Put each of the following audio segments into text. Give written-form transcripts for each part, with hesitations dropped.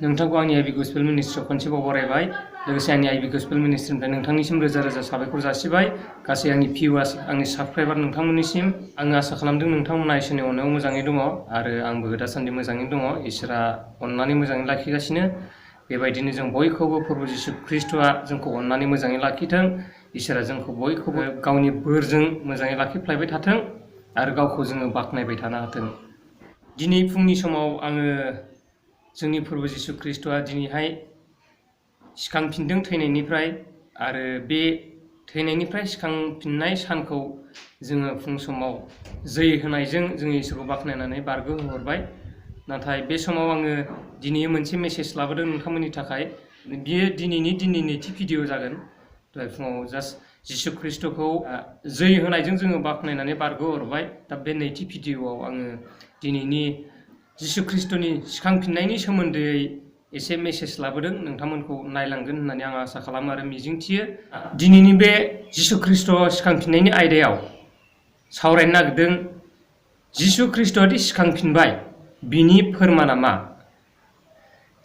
नोंथांखौ आंनि आइबि गस्पेल मिनिस्ट्रियाव खनसेबाव बरायबाय लोगोसे आंनि आइबि गस्पेल मिनिस्ट्रिनिफ्राय नोंथांनिसिम रोजा रोजा साबायखर जासिबाय गासै आंनि भिउवार्स आंनि साबस्क्राइबार नोंथांमोननिसिम आङो आसा खालामदों नोंथांमोना इसोरनि अननायाव मोजाङै दङ आरो आंबो दासान्दि मोजाङैनो दङ इसोरा अननानै मोजाङै लाखिगासिनो बेबायदिनो जों बयखौबो प्रभु जिसु ख्रीष्टआ जोंखौ अननानै मोजाङै लाखिथों इसोरा जोंखौ बयखौबो गावनि बोरजों मोजाङै लाखिफ्लायबाय थाथों आरो गावखौ जोङो बाख्नायबाय थानो हाथों दिनै फुंनि समाव आङो जोंनि प्रभु जिसु ख्रीष्टआ दिनैहाय सिखांफिनदों थैनायनिफ्राय आरो बे थैनायनिफ्राय सिखांफिननाय सानखौ जोङो फुं समाव जै होनायजों जोङो इसोरखौ बाख्नायनानै बारग'होहरबाय नाथाय बे समाव आङो दिनै मोनसे मेसेज लाबोदों नोंथांमोननि थाखाय बियो दिनैनि नैथि भिडिअ जागोन दहाय फुङाव जास्ट जिसु ख्रीष्टखौ जै होनायजों जोङो बाख्नायनानै बारग'हरबाय दा बे नैथि भिडिअआव आङो दिनैनि जिसु ख्रीष्टनि सिखांफिननायनि सोमोन्दै एसे मेसेज लाबोदों नोंथांमोनखौ नायलांगोन होननानै आं आसा खालामो आरो मिजिंथियो दिनैनि बे जिसु ख्रीष्ट सिखांफिननायनि आयदायाव सावरायनो नागिरदों जिसु ख्रीष्टआदि सिखांफिनबाय बिनि फोरमाना मा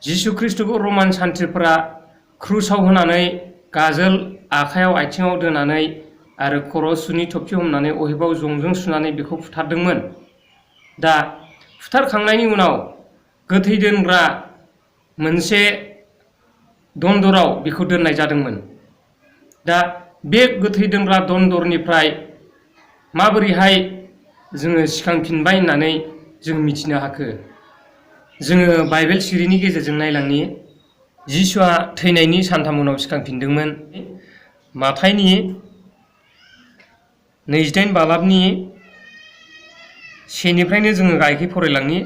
जिसु ख्रीष्टखौ रमान सान्थ्रिफोरा क्रुसाव होनानै गाजोल आखायाव आथिङाव दोनानै आरो खर' सुनि थफि हमनानै अहेबाव जंजों सुनानै बेखौ फुथारदोंमोन दा फुथारखांनायनि उनाव गोथै दोनग्रा मोनसे दन्दराव बेखौ दोननाय जादोंमोन दा बे गोथै दोनग्रा दन्दरनिफ्राय माबोरैहाय जोङो सिखांफिनबाय होननानै जों मिथिनो हाखो जोङो बाइबेल सिरिनि गेजेरजों नायलांनि जिसुआ थैनायनि सानथाम उनाव सिखांफिनदोंमोन माथाइनि 28 बालाबनि 1निफ्रायनो जोङो गायखै फरायलांनि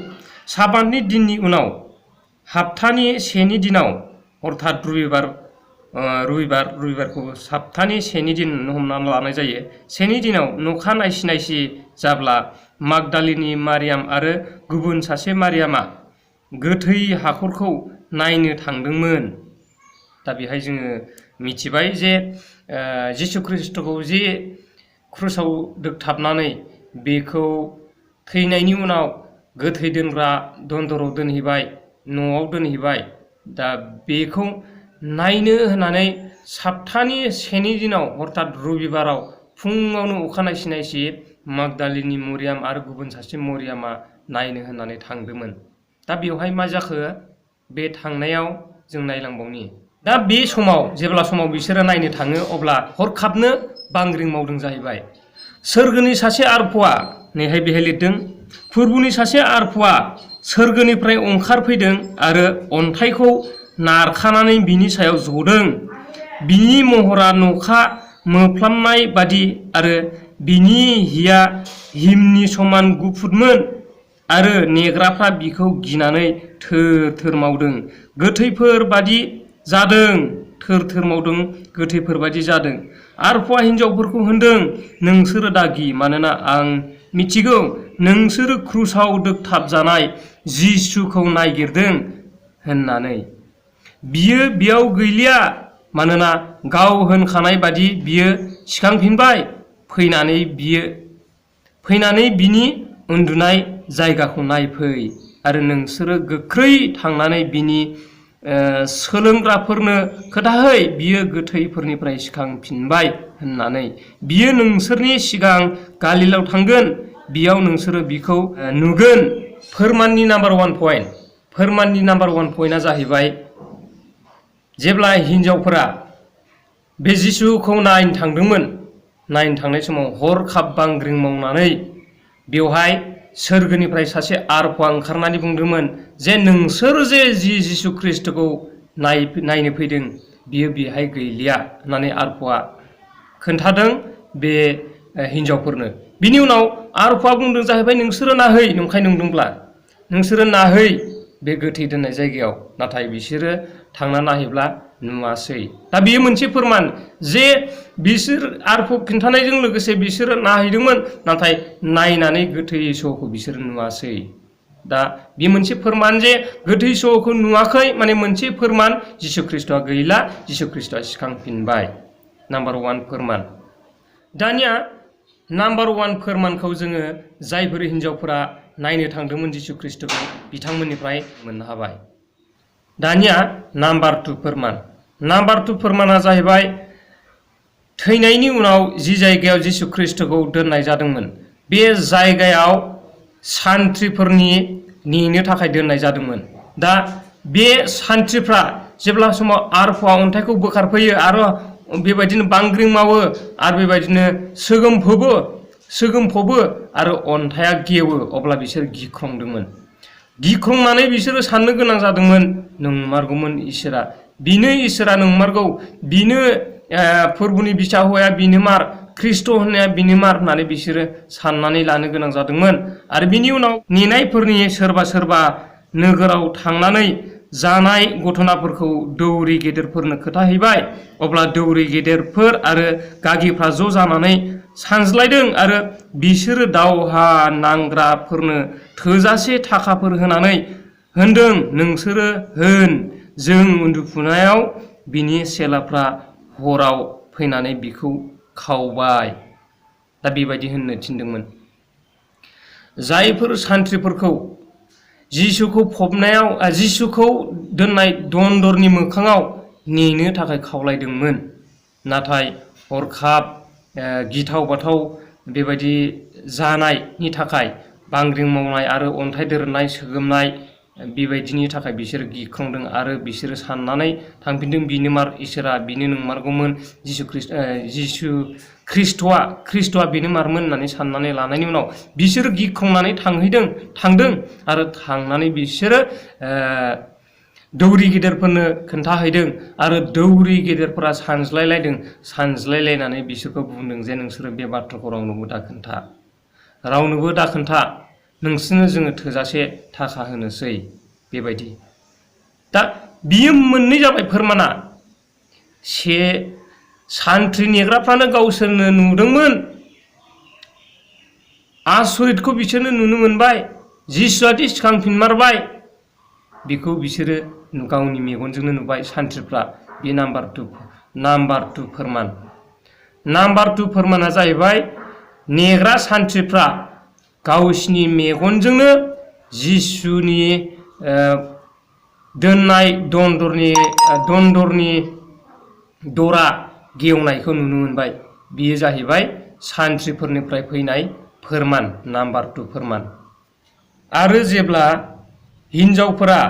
साबाननि दिननि उनाव हाप्तानि 1नि दिनाव अर्थात रबिबारखौ सप्तानि 1नि दिन हमनानै लानाय जायो 1नि दिनाव नखा नायसि जाब्ला मागदालिनी मारियाम आरो गुबुन सासे मारियामा गोथै हाखरखौ नायनो थांदोंमोन दा बेहाय जोङो मिथिबाय जे जिसु ख्रीष्टखौ जे क्रुसाव दोगथाबनानै बेखौ थैनायनि उनाव गोथै दोनग्रा दन्दराव दोनहैबाय न'आव दोनहैबाय दा बेखौ नायनो होननानै सप्तानि 1नि दिनाव अर्थात रबिबाराव फुङावनो अखानायसि मागदालिनी मरियाम आरो गुबुन सासे मरियामा नायनो होननानै थांदोंमोन दा बेवहाय मा जाखो बे थांनायाव जों नायलांबावनि दा बे समाव जेब्ला समाव बिसोरो नायनो थाङो अब्ला हरखाबनो बांग्रिं मावदों जाहैबाय सोरगोनि सासे आरफआ नैहाय बेहाय लिरदों फोरबुनि सासे आरफआ सोरगोनिफ्राय ओंखारफैदों आरो अन्थाइखौ नारखानानै बिनि सायाव जदों बिनि महरा नखा मोफ्लामनाय बादि आरो बिनि हिया हिमनि समान गुफुरमोन आरो नेग्राफ्रा बिखौ गिनानै थोर मावदों गोथैफोर बादि जादों थोर मावदों गोथैफोर बादि जादों आरफआ हिनजावफोरखौ होनदों नोंसोरो दागि मानोना आं मिथिगौ नोंसोरो क्रुसाव दोगथाबजानाय जिसुखौ नागिरदों होननानै बियो बेयाव गैलिया मानोना गाव होनखानाय बादि बियो सिखांफिनबाय फैनानै बिनि उन्दुनाय जायगाखौ नायफै आरो नोंसोरो गोख्रै थांनानै बिनि सोलोंग्राफोरनो खोथाहै बियो गोथैफोरनिफ्राय सिखांफिनबाय होननानै बियो नोंसोरनि सिगां गालिलाव थांगोन बियाव नोंसोरो बिखौ नुगोन फोरमाननि नाम्बार 1 पइन्टआ जाहैबाय जेब्ला हिनजावफोरा बे जिसुखौ नायनो थांदोंमोन नायनो थांनाय समाव हरखाब बांग्रिं मावनानै बेवहाय सोरगोनिफ्राय सासे आरफआ ओंखारनानै बुंदोंमोन जे नोंसोर जे जिसु ख्रीष्टखौ नायनो फैदों बियो बेहाय गैलिया होननानै आरफआ खोन्थादों बे हिनजावफोरनो बिनि उनाव आरफआ बुंदों जाहैबाय नोंसोरो नाहै नंखाय नंदोंब्ला नोंसोरो नाहै बे गोथै दोननाय जायगायाव नाथाय बिसोरो थांना नाहैब्ला नुवासै दा बेयो मोनसे फोरमान जे बिसोर आरफखौ खिन्थानायजों लोगोसे बिसोरो नाहैदोंमोन नाथाय नायनानै गोथै सहखौ बिसोरो नुवासै दा बे मोनसे फोरमान जे गोथै सहखौ नुवाखै माने मोनसे फोरमान जिसु ख्रीष्टआ गैला जिसु ख्रीष्टआ सिखांफिनबाय नाम्बार 1 फोरमान दानिया नाम्बार 1 फोरमानखौ जोङो जायफोर हिनजावफोरा नायनो थांदोंमोन जिसु ख्रीष्टखौ बिथांमोननिफ्राय मोननो हाबाय दानिया नाम्बार 2 फोरमान। नाम्बार 2 फोरमाना जाहैबाय थैनायनि उनाव जि जायगायाव जिसु ख्रिस्टखौ दोननाय जादोंमोन बे जायगायाव सान्थ्रिफोरनि नेनो थाखाय दोननाय जादोंमोन। दा बे सान्थ्रिफ्रा जेब्ला समाव आरफआ अन्थाइखौ बोखारफैयो आरो बेबायदिनो बांग्रिं मावो आरो बेबायदिनो सोगोमफबो आरो अन्थाइया गेवो, अब्ला बिसोर गिख्रंदोंमोन। गिख्रंनानै बिसोरो साननो गोनां जादोंमोन, नंमारगौमोन इसोरा, बिनो इसोरा नंमारगौ, बिनो फोरबुनि बिसा हौवाया बिनो मार, ख्रिस्ट' होननाया बिनो मार होननानै बिसोरो साननानै लानो गोनां जादोंमोन। आरो बिनि उनाव नेनायफोरनि सोरबा नोगोराव थांनानै जानाय घटनाफोरखौ दौरि गेदेरफोरनो खोथाहैबाय। अब्ला दौरि गेदेरफोर आरो गागिफ्रा ज' जानानै सानज्लायदों आरो बिसोरो दावहा नांग्राफोरनो थोजासे थाखाफोर होनानै होनदों, नोंसोरो होन, जों उन्दुफुनायाव बिनि सेलाफ्रा हराव फैनानै बिखौ खावबाय। दा बेबायदि होननो थिनदोंमोन। जायफोर सान्थ्रिफोरखौ जिसुखौ दोननाय दन्दरनि मोखाङाव नेनो थाखाय खावलायदोंमोन, नाथाय हरखाब गिथाव बाथाव बेबायदि जानायनि थाखाय बांग्रिं मावनाय आरो अन्थाइ दोरोदनाय सोगोमनाय बेबायदिनि थाखाय बिसोरो गिख्रंदों आरो बिसोरो साननानै थांफिनदों, बिनो मार इसोरा, बिनो नंमारगौमोन, जिसु ख्रिस्ट'आ बिनो मारमोन होननानै साननानै लानायनि उनाव बिसोरो गिख्रंनानै थांदों आरो थांनानै बिसोरो दौरि गेदेरफोरनो खोन्थाहैदों आरो दौरि गेदेरफोरा सानज्लायलायनानै बिसोरखौ बुंदों जे नोंसोरो बे बाथ्राखौ रावनोबो दा खोन्था, नोंसोरनो जोङो थोजासे थाखा होनोसै। बेबायदि दा बियो मोननै जाबाय फोरमाना। सान्थ्रि नेग्राफ्रानो गावसोरनो नुदोंमोन, आसरितखौ बिसोरनो नुनो मोनबाय, जिसुआदि सिखांफिनमारबाय बेखौ बिसोरो गावनि मेगनजोंनो नुबाय सान्थ्रिफ्रा। बे नाम्बार 2 फोरमान। नाम्बार 2 फोरमाना जाहैबाय नेग्रा सान्थ्रिफ्रा गावसिनि मेगनजोंनो जिसुनि दोननाय दन्दरनि दरा गेवनायखौ नुनो मोनबाय। बियो जाहैबाय सान्थ्रिफोरनिफ्राय फैनाय फोरमान, नाम्बार 2 फोरमान। आरो जेब्ला हिन्जावफोरा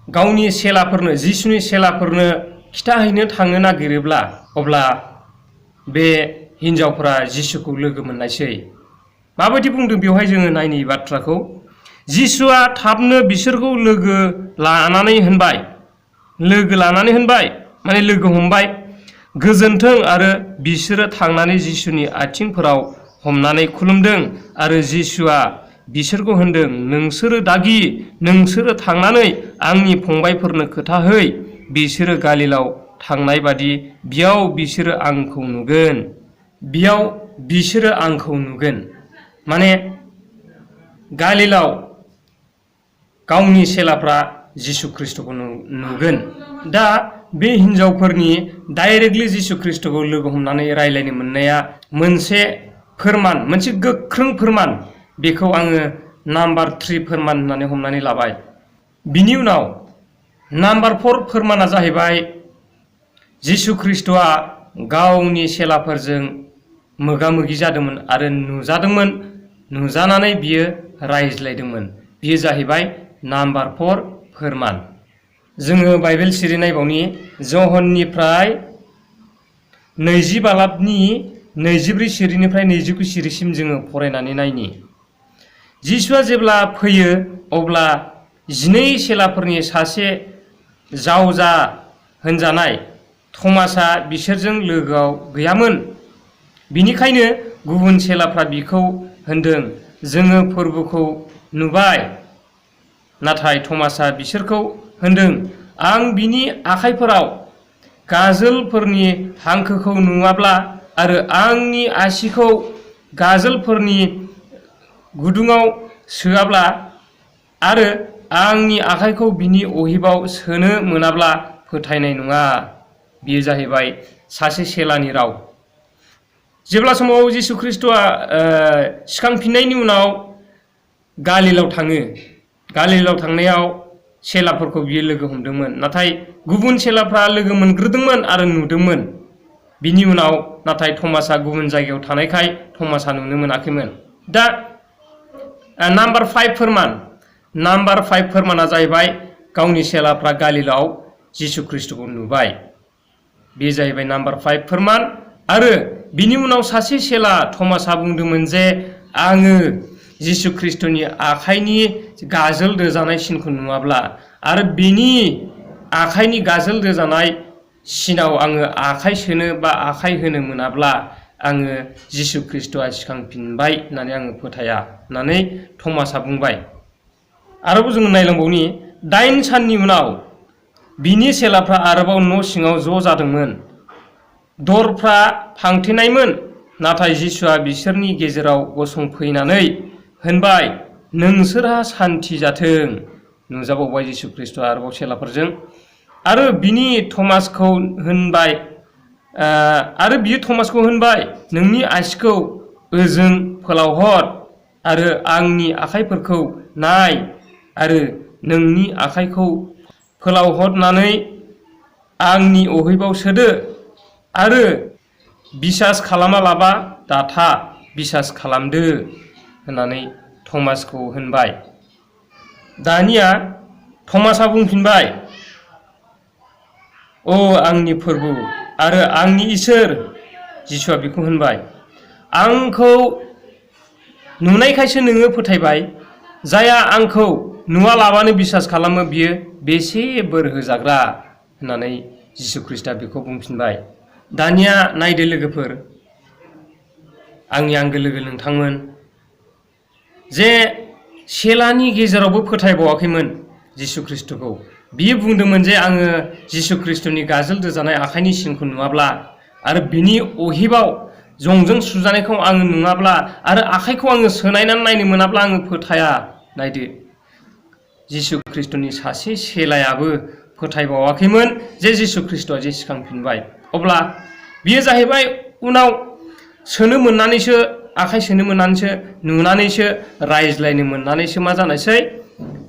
गावनि सेलाफोरनो, जिसुनि सेलाफोरनो खिथाहैनो थांनो नागिरोब्ला, अब्ला बे हिन्जावफोरा जिसुखौ लोगो मोननायसै। माबायदि बुंदों बेवहाय जोङो नायनि बाथ्राखौ। जिसुआ थाबनो बिसोरखौ लोगो लानानै होनबाय, माने लोगो हमबाय, गोजोन्थों, आरो बिसोरो थांनानै जिसुनि आथिंफोराव हमनानै खुलुमदों। आरो जिसुआ बिसोरखौ होनदों, नोंसोरो थांनानै आंनि फंबायफोरनो खोथाहै, बिसोरो गालिलाव थांनाय बादि बियाव बिसोरो आंखौ नुगोन। माने गालिलाव गावनि सेलाफ्रा जिसु ख्रिस्ट'खौ नुगोन। दा बे हिन्जावफोरनि डाइरेक्टलि जिसु ख्रिस्ट'खौ लोगो हमनानै रायज्लायनो मोननाया मोनसे फोरमान, मोनसे गोख्रों फोरमान। बेखौ आङो नाम्बार 3 फोरमान होननानै हमनानै लाबाय। बिनि उनाव नाम्बार 4 फोरमाना जाहैबाय जिसु ख्रिस्ट'आ गावनि सेलाफोरजों मोगा मोगि जादोंमोन आरो नुजानानै बियो रायज्लायदोंमोन। बियो जाहैबाय नाम्बार 4 फोरमान। जोङो बाइबेल सिरि नायबावनि जहननिफ्राय 20 बालाबनि 24 सिरिनिफ्राय 29 सिरिसिम जोङो फरायनानै नायनि। जिसुआ जेब्ला फैयो अब्ला 12 सेलाफोरनि सासे जावजा होनजानाय थमासआ बिसोरजों लोगोआव गैयामोन। बिनिखायनो गुबुन सेलाफ्रा बिखौ होनदों, जोङो फोरबुखौ नुबाय। नाथाय थमासआ बिसोरखौ होनदों, आं बिनि आखाइफोराव गाजोलफोरनि हांखोखौ नुवाब्ला आरो आंनि आसिखौ गाजोलफोरनि गुदुङाव सोआब्ला आरो आंनि आखाइखौ बिनि अहेबाव सोनो मोनाब्ला फोथायनाय नङा। बियो जाहैबाय सासे सेलानि राव। जेब्ला समाव जिसु ख्रिस्ट'आ सिखांफिननायनि उनाव गालिलाव थाङो, गालिलाव थांनायाव सेलाफोरखौ बियो लोगो हमदोंमोन। नाथाय गुबुन सेलाफ्रा लोगो मोनग्रोदोंमोन आरो नुदोंमोन। बिनि उनाव नाथाय थमासआ गुबुन जायगायाव थानायखाय थमासआ नुनो मोनाखैमोन। दा नाम्बार 5 फोरमान। नाम्बार 5 फोरमाना जाहैबाय गावनि सेलाफ्रा गालिलाव जिसु ख्रिस्ट'खौ नुबाय। बे जाहैबाय नाम्बार 5 फोरमान। आरो बिनि उनाव सासे सेला थमासआ बुंदोंमोन जे आङो जिसु ख्रिस्ट'नि आखाइनि गाजोल दोजानाय सिनखौ नुवाब्ला आरो बिनि आखाइनि गाजोल दोजानाय सिनाव आङो आखाइ सोनो बा आखाइ होनो मोनाब्ला आङो जिसु ख्रिस्ट'आ सिखांफिनबाय होननानै आङो फोथाया होननानै थमासआ बुंबाय। आरोबाव जोङो नायलांबावनि 8 साननि उनाव बिनि सेलाफ्रा आरोबाव न' सिङाव ज' जादोंमोन। दरफ्रा फांथेनायमोन, नाथाय जिसुआ बिसोरनि गेजेराव गसंफैनानै होनबाय, नोंसोरहा सान्थि जाथों। नुजाबावबाय जिसु ख्रिस्ट'आ आरोबाव सेलाफोरजों। आरो बियो थमासखौ होनबाय, नोंनि आसिखौ ओजों फोलावहर आरो आंनि आखाइफोरखौ नाय आरो नोंनि आखाइखौ फोलावहरनानै आंनि अहेबाव सोदो आरो बिसास खालामालाबा दाथा, बिसास खालामदो होननानै थमासखौ होनबाय। दानिया थमासआ बुंफिनबाय, अ आंनि फोरबु आरो आंनि इसोर। जिसुआ बेखौ होनबाय, आंखौ नुनायखायसो नोङो फोथायबाय। जायहा आंखौ नुवालाबानो बिसास खालामो बियो बेसे बोर होजाग्रा होननानै जिसु ख्रिस्टआ बेखौ बुंफिनबाय। दानिया नायदो लोगोफोर, आंनि आंगो लोगो नोंथांमोन, जे सेलानि गेजेरावबो फोथायबावाखैमोन जिसु ख्रिस्ट'खौ। बियो बुंदोंमोन जे आङो जिसु ख्रिस्ट'नि गाजोल दोजानाय आखाइनि सिनखौ नुवाब्ला आरो बिनि अहेबाव जंजों सुजानायखौ आङो नुवाब्ला आरो आखाइखौ आङो सोनायनानै नायनो मोनाब्ला आङो फोथाया। नायदो, जिसु ख्रिस्ट'नि सासे सेलायाबो फोथायबावाखैमोन जे जिसु ख्रिस्ट'आ जे सिखांफिनबाय। अब्ला बियो जाहैबाय उनाव सोनो मोननानैसो, आखाइ सोनो मोननानैसो, नुनानैसो, रायज्लायनो मोननानैसो मा जानायसै,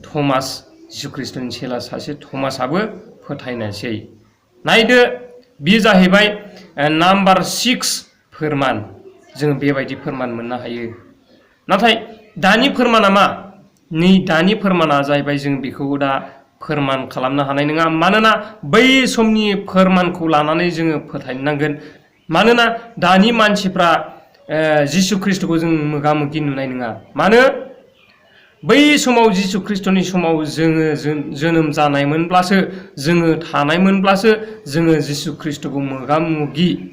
थमास, जिसु ख्रिस्ट'नि सेला सासे थमासआबो फोथायनायसै। नायदो, बियो जाहैबाय नाम्बार 6 फोरमान। जों बेबायदि फोरमान मोननो हायो। नाथाय दानि फोरमाना मा? नै दानि फोरमाना जाहैबाय जों बेखौ दा फोरमान खालामनो हानाय नङा। मानोना बै समनि फोरमानखौ लानानै जोङो फोथायनो नांगोन। मानोना दानि मानसिफ्रा जिसु ख्रिस्ट'खौ जों मोगा-मोगि नुनाय नङा। मानो? बै समाव जिसु ख्रिस्ट'नि समाव जोङो जोनोम जानायमोनब्लासो, जोङो थानायमोनब्लासो जोङो जिसु ख्रिस्ट'खौ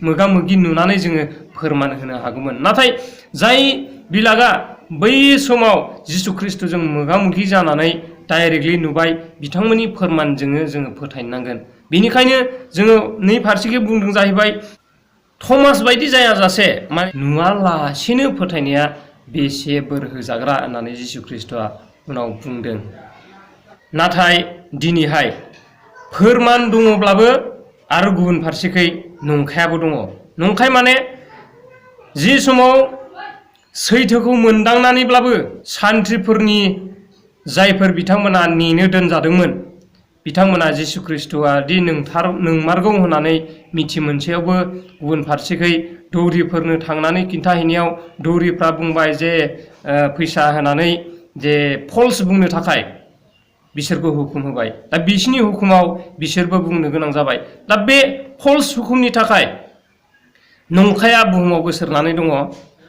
मोगा-मोगि नुनानै जोङो फोरमान होनो हागौमोन। नाथाय जाय बिलागा बै समाव जिसु ख्रिस्ट'जों मोगा-मोगि जानानै डाइरेक्टलि नुबाय, बिथांमोननि फोरमानजोंनो जोङो फोथायनो नांगोन। बेनिखायनो जोङो नै फारसेखै बुंदों जाहैबाय, थमास बायदि जायाजासे माने नुवालासेनो फोथायनाया बेसे बोर होजाग्रा होननानै जिसु ख्रिस्ट'आ उनाव बुंदों। नाथाय दिनैहाय फोरमान दङब्लाबो आरो गुबुन फारसेखै नंखायाबो दङ। नंखाय माने जि समाव सैथोखौ मोनदांनानैब्लाबो सान्थ्रिफोरनि जायफोर बिथांमोना नेनो दोनजादोंमोन, बिथांमोना जिसु ख्रिस्ट'आ दि नंमारगौ होननानै मिथि मोनसेयावबो गुबुन फारसेखै दौरिफोरनो थांनानै खिन्थाहैनायाव दौरिफ्रा बुंबाय जे फैसा होनानै जे फल्स बुंनो थाखाय बिसोरखौ हुकुम होबाय। दा बिसिनि हुकुमाव बिसोरबो बुंनो गोनां जाबाय। दा बे फल्स हुकुमनि थाखाय नंखाया बुहुमाव गोसारनानै दङ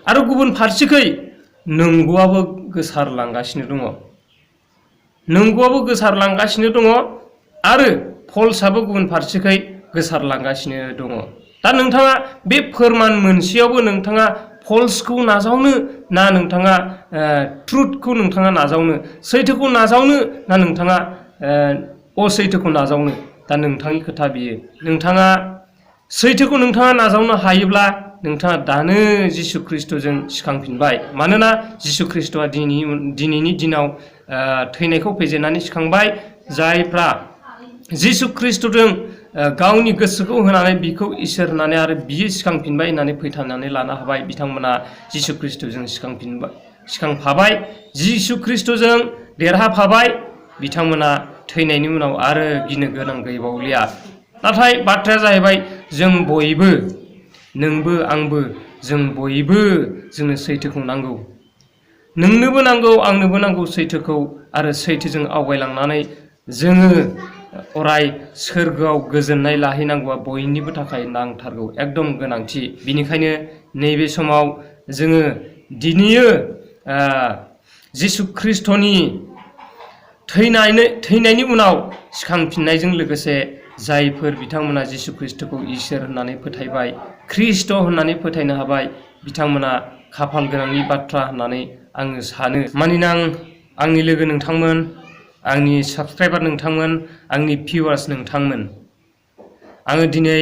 आरो गुबुन फारसेखै नंगौआबो गोसारलांगासिनो दङ। नंगौआबो गोसारलांगासिनो दङ आरो फल्सआबो गुबुन फारसेखै गोसारलांगासिनो दङ। दा नोंथाङा बे फोरमान मोनसेयावबो नोंथाङा फल्सखौ नाजावनो ना नोंथाङा ट्रुथखौ नोंथाङा नाजावनो, सैथोखौ नाजावनो ना नोंथाङा असैथोखौ नाजावनो? दा नोंथांनि खोथा बियो। नोंथाङा सैथोखौ नोंथाङा नाजावनो हायोब्ला नोंथाङा दानो जिसु ख्रिस्ट'जों सिखांफिनबाय। मानोना जिसु ख्रिस्ट'आ दिनैनि दिनाव थैनायखौ फेजेननानै सिखांबाय। जायफ्रा जिसु ख्रिस्ट'जों गावनि गोसोखौ होनानै बिखौ इसोर होननानै आरो बियो सिखांफिनबाय होननानै फोथायनानै लानो हाबाय, बिथांमोना जिसु ख्रिस्ट'जों सिखांफाबाय, जिसु ख्रिस्ट'जों देरहाफाबाय, बिथांमोना थैनायनि उनाव आरो गिनो गोनां गैबावलिया। नाथाय बाथ्राया जाहैबाय जों बयबो, नोंबो आंबो, जों बयबो जोंनो सैथोखौ नांगौ। नोंनोबो नांगौ, आंनोबो नांगौ सैथोखौ, आरो सैथोजों आवगायलांनानै जोङो अराय सोरगोआव गोजोननाय लाहैनांगौआ बयनिबो थाखाय नांथारगौ, एकदम गोनांथि। बिनिखायनो नैबे समाव जोङो दिनैयो जिसु ख्रिस्ट'नि थैनायनि उनाव सिखांफिननायजों लोगोसे जायफोर बिथांमोना जिसु ख्रिस्ट'खौ इसोर होननानै फोथायबाय, ख्रिस्ट' होननानै फोथायनो हाबाय, बिथांमोना खाफाल गोनांनि बाथ्रा होननानै आङो सानो। मानोना आंनि लोगो नोंथांमोन, आंनि साबसक्राइबार नोंथांमोन, आंनि भिउवार्स नोंथांमोन, आङो दिनै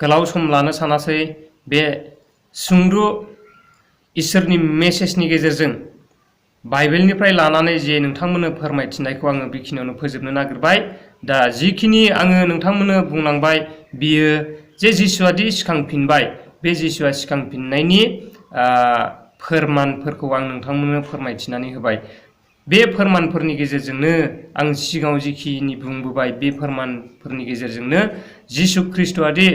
गोलाव सम लानो सानासै। बे सुंद' इसोरनि मेसेजनि गेजेरजों बाइबेलनिफ्राय लानानै जे नोंथांमोननो फोरमायथिनायखौ आङो बेखिनियावनो फोजोबनो नागिरबाय। दा जिखिनि आङो नोंथांमोननो बुंलांबाय बियो जे जिसुआदि सिखांफिनबाय, बे जिसुआ सिखांफिननायनि फोरमानफोरखौ आं नोंथांमोननो फोरमायथिनानै होबाय। बे फोरमानफोरनि गेजेरजोंनो आं सिगाङाव जिखिनि बुंबोबाय, बे फोरमानफोरनि गेजेरजोंनो जिसु ख्रिस्ट'आदि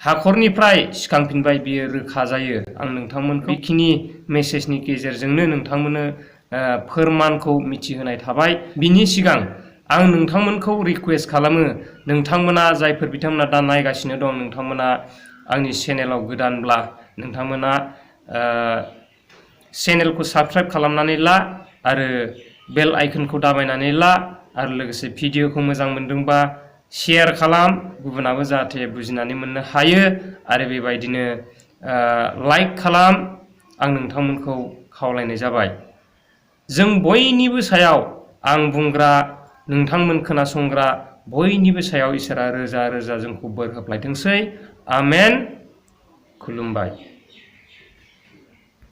हाखरनिफ्राय सिखांफिनबाय बियो रोखा जायो। आं नोंथांमोनखौ बेखिनि मेसेजनि गेजेरजोंनो नोंथांमोननो फोरमानखौ मिथिहोनाय थाबाय। बिनि सिगां आं नोंथांमोनखौ रिकुवेस्ट खालामो, नोंथांमोना जायफोर बिथांमोना दा नायगासिनो दं, नोंथांमोना आंनि चेनेलाव गोदानब्ला नोंथांमोना चेनेलखौ साबस्क्राइब खालामनानै ला, आरो बेल आइकनखौ दाबायनानै ला, आरो लोगोसे भिडिअखौ मोजां मोनदोंबा शेयार खालाम, गुबुनाबो जाहाथे बुजिनानै मोननो हायो, आरो बेबायदिनो लाइक खालाम। आं नोंथांमोनखौ खावलायनाय जाबाय। जों बयनिबो सायाव, आं बुंग्रा, नोंथांमोन खोनासंग्रा बयनिबो सायाव इसोरा रोजा रोजा जोंखौ बोर होफ्लायथोंसै। आमेन। खुलुमबाय।